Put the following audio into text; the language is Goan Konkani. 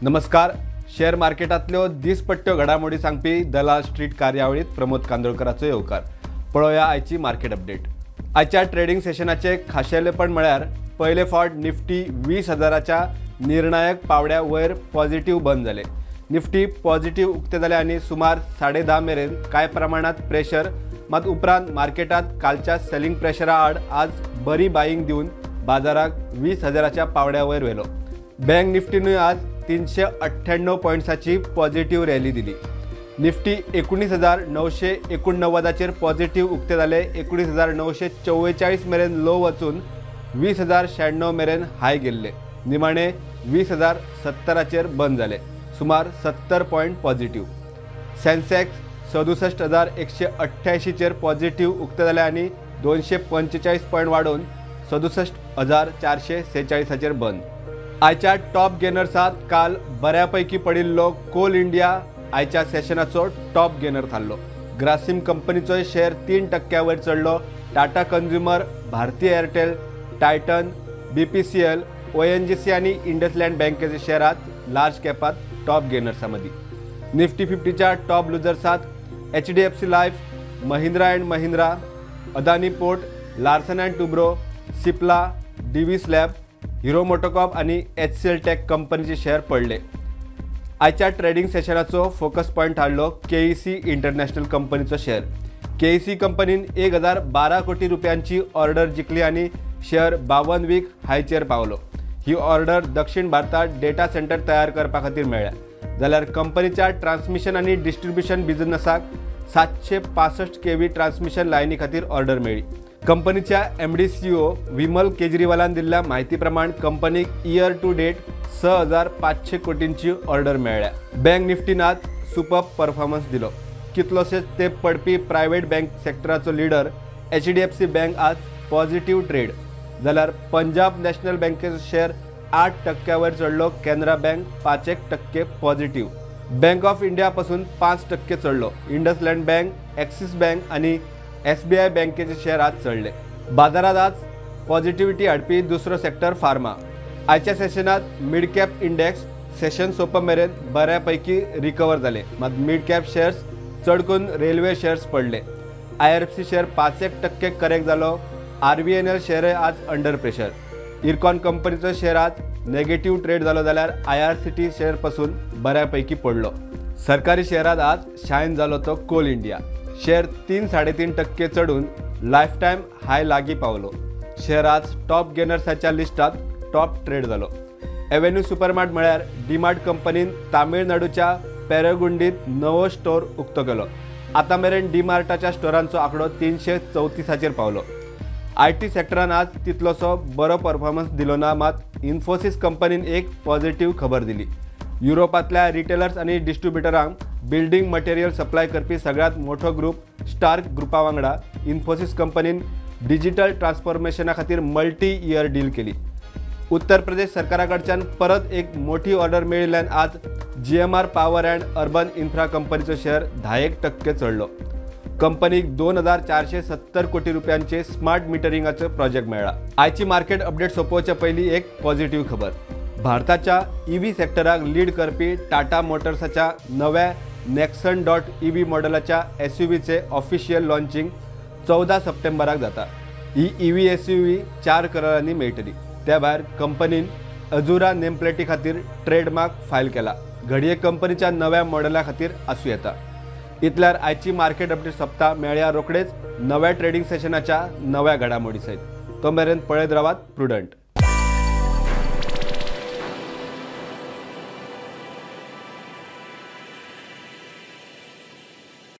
नमस्कार. शेअर मार्केटांतल्यो दिसपट्ट्यो घडामोडी सांगपी दलाल स्ट्रीट कार्यावळीत प्रमोद कांदोळकराचो येवकार. पळोवया आयची मार्केट अपडेट. आयच्या ट्रेडिंग सेशनाचे खाशेलेपण म्हळ्यार पयले फावट निफ्टी 20,000च्या निर्णायक पावड्या वयर पॉझिटिव्ह बंद जाले. निफ्टी पॉझिटिव्ह उक्ते जाले आनी सुमार 10:30 मेरेन कांय प्रमाणांत प्रेशर, मात उपरांत मार्केटांत कालच्या सेलिंग प्रेशरा आड आज बरी बायिंग दिवन बाजाराक 20,000च्या पावड्या वयर व्हेलो. बँक निफ्टीनूय आज 398 पॉयंट्साची पॉझिटिव्ह रॅली दिली. निफ्टी 19,989चेर पॉझिटिव्ह उक्ते जाले. 19,944 मेरेन लो वचून 20,096 मेरेन हाय गेल्ले. निमाणे 20,070चेर बंद जाले, सुमार 70 पॉयंट पॉझिटिव्ह. सेन्सेक्स 67,188चेर पॉझिटिव्ह उक्ते जाले आनी 245 पॉयंट वाडोवन 67,446चेर बंद. आयच्या टॉप गेनर्सात काल बऱ्यापैकी पडिल्लो कोल इंडिया आयच्या सेशनाचो टॉप गेनर थारलो. ग्रासिम कंपनीचोय शेअर 3% वयर चडलो. Tata consumer, Bharti Airtel, Titan, BPCL, ONGC आनी इंडसलँड बँकेचे शेअर आज लार्ज कॅपात टॉप गेनर्सा मदीं. निफ्टी 50च्या टॉप लुजर्सात HDFC life, Mahindra and Mahindra, Adani port, Larsen and Toubro, Cipla, Divi's lab, Hero MotoCorp आनी HCL take कंपनीचे शेअर पडले. आयच्या ट्रेडिंग सेशनाचो फोकस पॉयंट थारलो KEC international कंपनीचो शेअर. KEC कंपनीन 1,012 कोटी रुपयांची ऑर्डर जिखली आनी शेअर 52 वीक हायचेर पावलो. ही ऑर्डर दक्षिण भारतात डेटा सेंटर तयार करपा खातीर मेळ्ळ्या. जाल्यार कंपनीच्या ट्रान्समिशन आनी डिस्ट्रिब्युशन बिझनसाक 765 kV transmission लायनी खातीर ऑर्डर मेळ्ळी. कंपनीच्या MD CEO Vimal केजरीवालान दिल्ल्या म्हायती प्रमाण कंपनीक इयर टू डेट 6,500 कोटींची ऑर्डर मेळ्ळ्या. बँक निफ्टीन आज सुपर परफॉर्मन्स दिलो. कितलोशेच ते पडपी प्रायव्हेट बँक सेक्टराचो लिडर HDFC bank आज पॉझिटिव्ह ट्रेड, जाल्यार पंजाब नॅशनल बँकेचो शेअर 8% वयर चडलो. Canara bank 5% positive. Bank of India पासून 5% चडलो. इंडसलँड बँक, ॲक्सिस बँक आनी SBI बँकेचे शेअर आज चडले. बाजारात आज पॉझिटिव्हिटी हाडपी दुसरो सेक्टर फार्मा. आयच्या सेशनात मिड कॅप इंडेक्स सेशन सोंप मेरेन बऱ्यापैकी रिकवर जाले. मात मिड कॅप शेअर्स चड करून रेल्वे शेअर्स पडले. IRFC share 5% correct जालो. RVNL शेअरय आज अंडर प्रेशर. इरकॉन कंपनीचो शेअर आज नेगेटिव्ह ट्रेड जालो, जाल्यार IRCT share पासून बऱ्यापैकी पडलो. सरकारी शेअरात आज शायन जालो तो कोल इंडिया शेअर 3-3.5% चढून लायफटायम हाय लागीं पावलो. शेअर आज टॉप गेनर्साच्या लिस्टात टॉप ट्रेड जालो. एव्हेन्यू सुपरमार्ट म्हळ्यार डीमार्ट कंपनीन तामिळनाडूच्या पेरगुंडीत नवो स्टोर उक्तो केलो. आतां मेरेन डीमार्टाच्या स्टोरांचो आंकडो 334चेर पावलो. IT सेक्टरान आज तितलोसो बरो परफॉर्मन्स दिलो ना, मात इन्फोसिस कंपनीन एक पॉझिटिव्ह खबर दिली. युरोपांतल्या रिटेलर्स आनी डिस्ट्रिब्युटरांक बिल्डिंग मटेरियल सप्लाय करपी सगळ्यांत मोठो ग्रुप स्टार्क ग्रुपा वांगडा इन्फोसिस कंपनीन डिजिटल ट्रान्सफॉर्मेशना खातीर मल्टी इयर डील केली. उत्तर प्रदेश सरकारा कडच्यान परत एक मोठी ऑर्डर मेळिल्ल्यान आज GMR power and urban infra कंपनीचो शेअर 10% चडलो. कंपनीक 2,470 कोटी रुपयांचे स्मार्ट मिटरिंगाचो प्रोजेक्ट मेळ्ळा. आयची मार्केट अपडेट सोंपोवचे पयलीं एक पॉझिटिव्ह खबर. भारताच्या EV सेक्टराक लीड करपी टाटा मोटर्साच्या नव्या नेक्सन .EV मॉडेलाच्या SUVचे ऑफिशियल लॉन्चिंग 14 सप्टेंबराक जाता. ही EV SUV 4 करोडांनी मेळटली. त्या भायर कंपनीन अजुरा नेमप्लेटी खातीर ट्रेडमार्क फायल केला. घडये कंपनीच्या नव्या मॉडेला खातीर आसूं येता. इतल्यार आयची मार्केट अपडेट सोंपता. मेळया रोखडेच नव्या ट्रेडिंग सेशनाच्या नव्या घडामोडी सयत. तो मेरेन पळयत रावात प्रुडंट.